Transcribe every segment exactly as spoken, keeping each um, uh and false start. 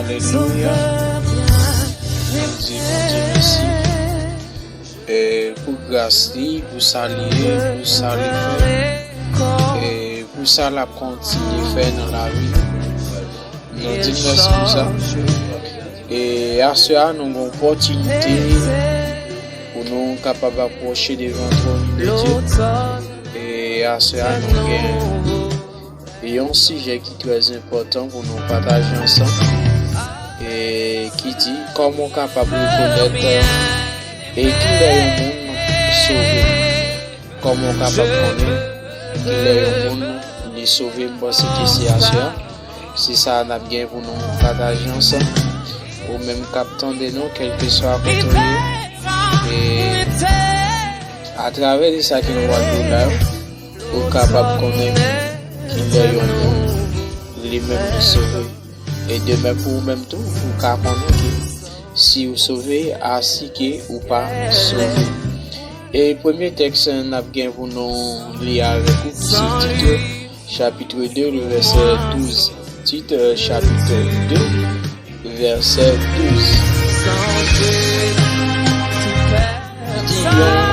Alelouya. Di Bondye mèsi, e, pou gras li, pou sa li ye, pou sa li fè, e pou sa l ap kontinye fè nan lavi nou. Nou di l mèsi pou sa. E aswè a, nou gen opòtinite pou nou kapab apwoche devan twòn de Dye. E aswè a, nou gen yon sijè ki trè enpòtan pou nou pataje ansanm, e ki di kòman w kapab rekonèt, e kilè yon moun sove. Kòman w kapab konnen kilè yon moun li sove? M panse ke se aswè a. Se sa n ap gen pou nou pataje ansanm. Ou menm k ap tande nou, kèlkeswa kote w ye, e atravè de sa ke nou pral di w la, ou kapab konnen kilè yon moun li menm li sove. E de menm pou ou menm tou, ou ka konnen ke si ou sove, asi ke ou pa sove. E premye tèks n ap gen pou nou li avèk ou, se Tit, chapit de, le vèsè douz. Tit, chapit de, vèsè douz. Yon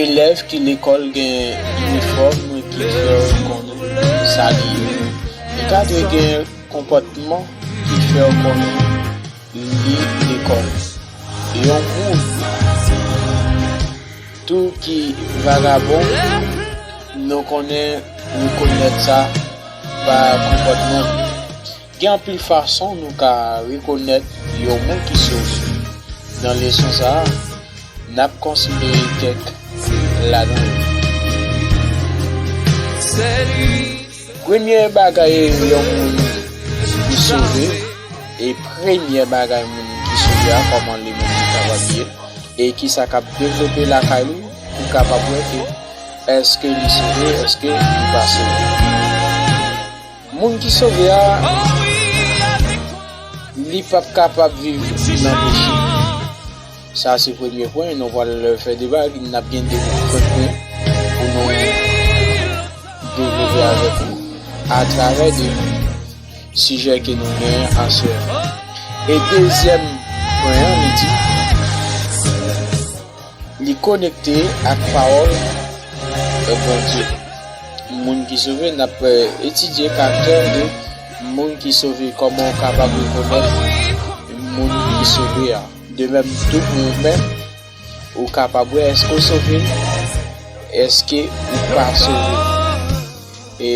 elèv ki lekòl gen inifòm ki fè w konnen sa li ye. Li ka dwe gen konpòtman ki fè w konnen li lekòl. Yon moun tou ki vagabon, nou konnen, rekonèt sa pa konpòtman li. Gen anpil fason nou ka rekonèt yon moun ki sove. Nan leson sa a, n ap konsidere kèk ladan yo. Premye bagay yon moun ki sove, e premye bagay moun ki sove a, kòman li menm li kapab ye, e kisa k ap devlope lakay li, pou kapab wè ke èske li sove, èske li pa sove. Moun ki sove a, li p ap kapab viv nan peche. Sa se premye pwen, nou pral fè deba, n ap gen de pwen pou nou devlope avèk ou atravè de sijè ke nou genyen aswè a. E dezyèm pwen an, li di, li konekte ak pawòl Bondye. Moun ki sove, n ap, eh, etidye karaktè de moun ki sove, kòman w kapab rekonèt moun ki sove a. De menm tou pou ou menm, ou kapab wè èske w sove, èske ou pa sove. E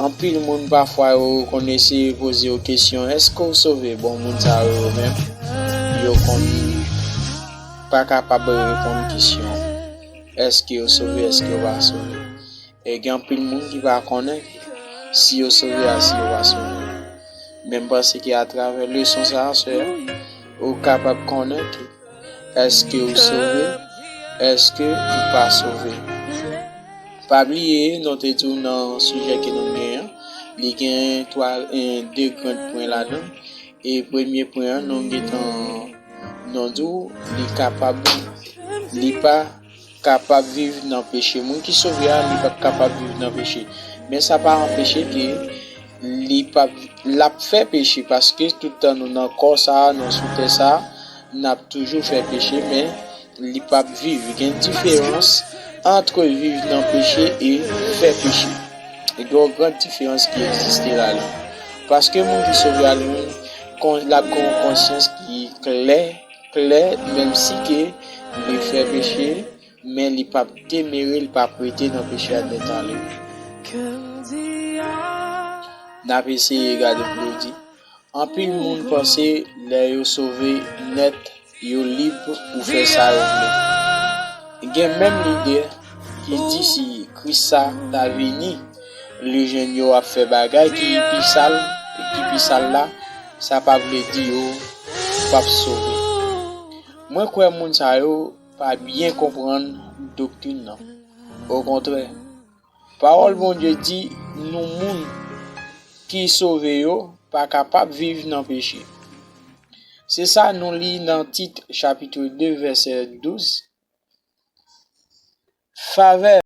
anpil moun pafwa yo konn eseye poze yo kesyon, èske w sove? Bon, moun sa yo, yo menm, yo konn pa kapab reponn kesyon, èske yo sove, èske yo pa sove. E gen anpil moun ki pa konnen si yo sove a, si yo pa sove. Men m panse ke atravè leson sa a, sè, ou kapab konnen ke èske ou sove, èske ou pa sove. Pa bliye, nou te di w nan sijè ke nou genyen an, li gen twa, eh, de grenn pwen ladan. E premye pwen an, nou gentan, nou di w, li kapab, li pa kapab viv nan peche. Moun ki sove a, li p ap kapab viv nan peche. Men sa pa anpeche ke li p ap, l ap fè peche, paske tout tan nou nan kò sa a, nou sou tè sa a, n ap toujou fè peche, men li p ap viv. Gen diferans ant viv nan peche e fè peche. Gen yon gran diferans ki egziste la, la. Paske moun ki sove a, li menm, kon-, l ap gen yon konsyans ki klè, klè, menm si ke li fè peche, men li p ap demere, li p ap rete nan peche a dèt ale. N ap eseye gade pou nou di. Anpil moun panse lè yo sove nèt, yo lib pou fè sa yo vle. Gen menm lide ki di si Kris sa ta vini, li jwenn yo ap fè bagay ki pi sal, ki pi sal la, sa pa vle di yo p ap sove. Mwen kwè moun sa yo pa byen konprann doktrin nan. Okontrè, pawòl Bondye di nou moun ki sove yo pa kapab viv nan peche. Se sa nou li nan Tit chapit de vèsè douz. Favè